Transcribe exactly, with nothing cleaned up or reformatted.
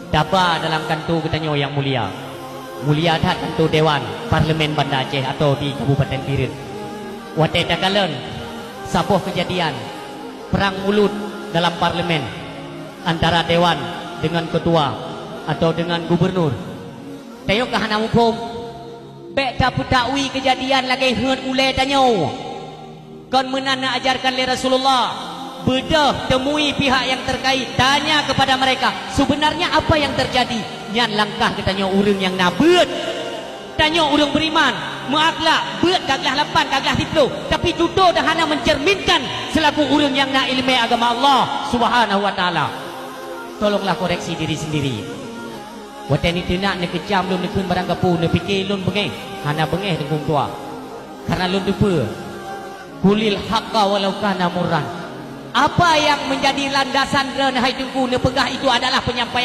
Taba dalam kantô geutanyoe nyang mulia. Mulia that kantô Dewan Parlemen Banda Aceh atau di Kabupaten Bireuen. Watée takalon saboh keujadian perang mulut dalam parlemen antara dewan deungon ketua atau deungon gubernur. Tanyoe ka hana muphom. Bék tapeutakwi keujadian lagée heuet ulée tanyoe. Kon meunan neuajarkan lé Rasulullah, beudôh temui pihak yang terkait, tanya kepada mereka, sebenarnya apa yang terjadi? Nyan langkah geutanyoe ureuëng nyang na beuet. Tanyoe ureuëng beriman, meuakhlak, beuet ka glah lapan, ka glah siplôh, tapi tutoe dah hana mencerminkan selaku ureuëng nyang na iéleumé agama Allah Subhanahu wa Taala. Tolonglah koreksi diri sendiri. Watée neuteunak, neukeucam lôn, neukheun barang gapu, neupike lôn beungéh, hana beungéh Teungku Meutuah. Karena lôn teupeue, "Qulil haqqa walau kana murran." Apa yang menjadi landasan droe hai Teungku neupeugah itu adalah penyampaian